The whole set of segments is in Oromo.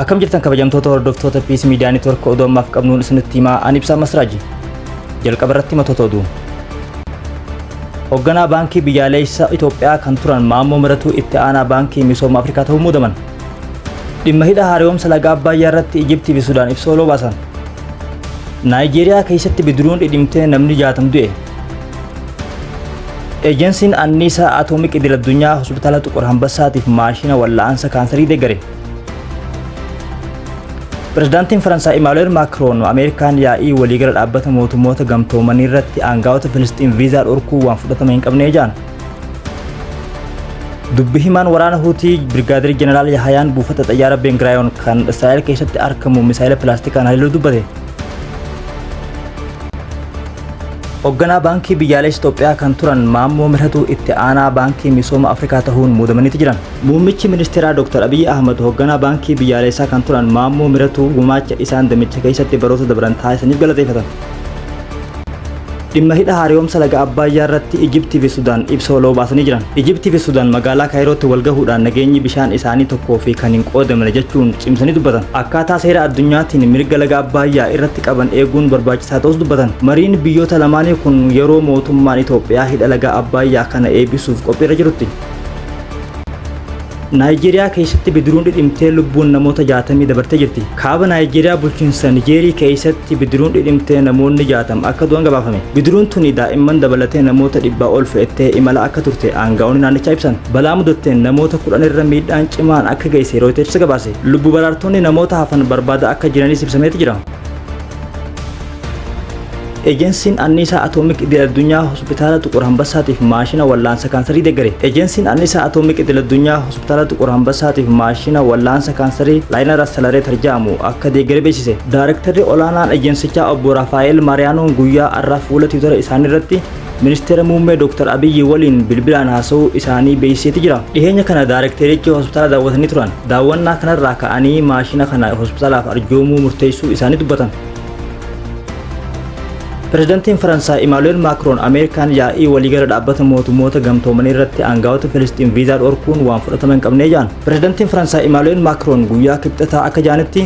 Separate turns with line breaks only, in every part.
Akkam jirtan kabajamtoota hordoftoota Peace Media Network oduu ammaaf qabnuun isinitti himaa ani Ibsaa Masraaji. Jalqaba irratti matoota oduu. Hoogganaa Baankii Biyyaalessa Itoophiyaa kan turan Maammoo Miratuu itti aanaa Baankii Misooma Afrikaa ta'uun muudaman. Dhimma hidha haaromsa laga Abbayyaa irratti Ijiptii fi Sudaan ibsa waloo baasan. Naayijeeriyaa keessatti bidiruun dhidhimtee namni 60 du'e. Ejensiin anniisaa atoomik idil addunyaa hospitaala Xuqur Hambassaatiif maashina wal'aansa kaansarii deeggare. Pirezidaantiin Faransaay Imaanu'eel Maakroon Ameerikaan yaa'ii waliigala dhaabbata mootummoota gamtoomanii irratti aangaa'ota Filisxiin viizaa dhorkuu waan fudhatama hin qabne jedhan. Dubbi himaan waraana Huutii Birgaadir Jeneraal Yahayaan buufata xayyaara Bengiraayoon kan Israa'el keessatti argamu misaayila pilaastikaan haleeluu dubbate. Hoogganaa Baankii Biyyaalessa Itoophiyaa kan turan Maammoo Miratuu itti aanaa Baankii Misooma Afrikaa ta'uun muudamaniiti jiran. Muummichi Ministeeraa Dr. Abiyyi Ahmad hoogganaa Baankii Biyyaalessaa kan turan Maammoo Miratuu gumaacha isaan damicha keessatti baroota dabran taasisaniif galateeffatan. Dhimma hidha haaromsa laga Abbayyaa irratti Ijiptii fi Sudaan ibsa waloo baasanii jiran. Ijiptii fi Sudaan magaalaa Kaayirootti wal gahuudhaan nageenyi bishaan isaanii tokkoo fi kan hin qoodamne jechuun cimsanii dubbatan. Akkaataa seera addunyaatiin mirga laga Abbayyaa irratti qaban eeguun barbaachisaa ta'us dubbatan. Mariin biyyoota lamaanii kun yeroo mootummaan Itoophiyaa hidha laga Abbayyaa kana eebbisuuf qophiirra jirutti. Naayijeeriyaa keessatti bidiruun dhidhimtee lubbuun namoota 60 dabartee jirti. Kaaba Naayijeeriyaa bulchiinsa Nijeerii keessatti bidiruun dhidhimtee namoonni 60 akka du'an gabaafame. Bidiruun tuni daa'imman dabalatee namoota 100 ol fe'attee imala akka turte aangaa'onni naannichaa ibsan. Balaa mudatteen namoota 10 irra miidhaan cimaan akka geesse Reuters gabaase. Lubbu baraartonni namoota hafan barbaada akka jiranis ibsameeti jira. Ejensiin anniisaa atoomik idil addunyaa hospitaala Xuqur Hambassaatiif maashina wal'aansa kaansarii deeggare. Ejensiin anniisaa atoomik idil addunyaa hospitaala Xuqur Hambassaatiif maashina wal'aansa kaansarii Linear Accelerator jedhamu akka deeggare beeksise. Daarektarri olaanaan ejensichaa obbo Raafaa'el Maariyaanoon guyyaa har'aa fuula Tiwutara isaanii irratti Ministeera Muummee Dr. Abiyyi waliin bilbilaan haasa'uu isaanii beeksiseeti jira. Dhiheenya kana daarekterichi hospitaala daawwatanii turan. Daawwannaa kanarraa ka'anii maashina kana hospitaalaaf arjoomuu murteessuu isaanii dubbatan. Pirezidaantiin Faransaay Imaanu'eel Maakroon Ameerikaan yaa'ii waliigala dhaabbata mootummoota gamtoomanii irratti aangaa'ota Filisxiin viizaa dhorkuun waan fudhatama hin qabne jedhan. Pirezidaantiin Faransaay Imaanu'eel Maakroon guyyaa kibxataa akka jedhanitti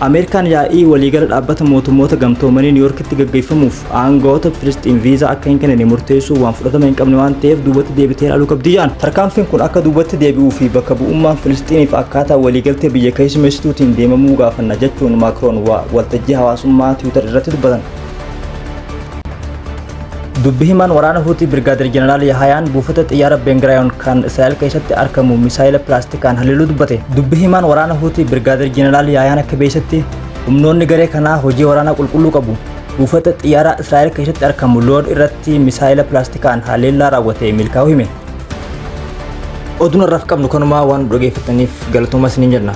Ameerikaan yaa'ii waliigala dhaabbata mootummoota gamtoomanii Niiyorkitti gaggeeffamuuf aangaa'ota Filisxiin viizaa akka hin kennine murteessuu waan fudhatama hin qabne waan ta'eef duubatti deebitee ilaaluu qabdi jedhan. Tarkaanfiin kun akka duubatti deebi'uu fi bakka bu'ummaan Filisxiiniif akkaataa waliigaltee biyya keessummeessituutiin deemamuu gaafanna jechuun Maakroon waltajjii hawaasummaa Tiwiitar irratti dubbatan. Dubbi himaan waraana Huutii Birgaadir Jeneraal Yahayaan buufata xiyyaara Bengiraayoon kan Israa'el keessatti argamu misaayila pilaastikaan haleeluu dubbate. Dubbi himaan waraana Huutii Birgaadir Jeneraal Yahayaan akka beeksisetti humnoonni garee kanaa hojii waraanaa qulqulluu qabu. Buufata xiyyaara Israa'el keessatti argamu Lood irratti misaayila pilaastikaan haleellaa raawwate milkaa'uu hime. Oduun har'aaf qabnu kanumaa waan dhaggeeffataniif galatooma isiniin jenna.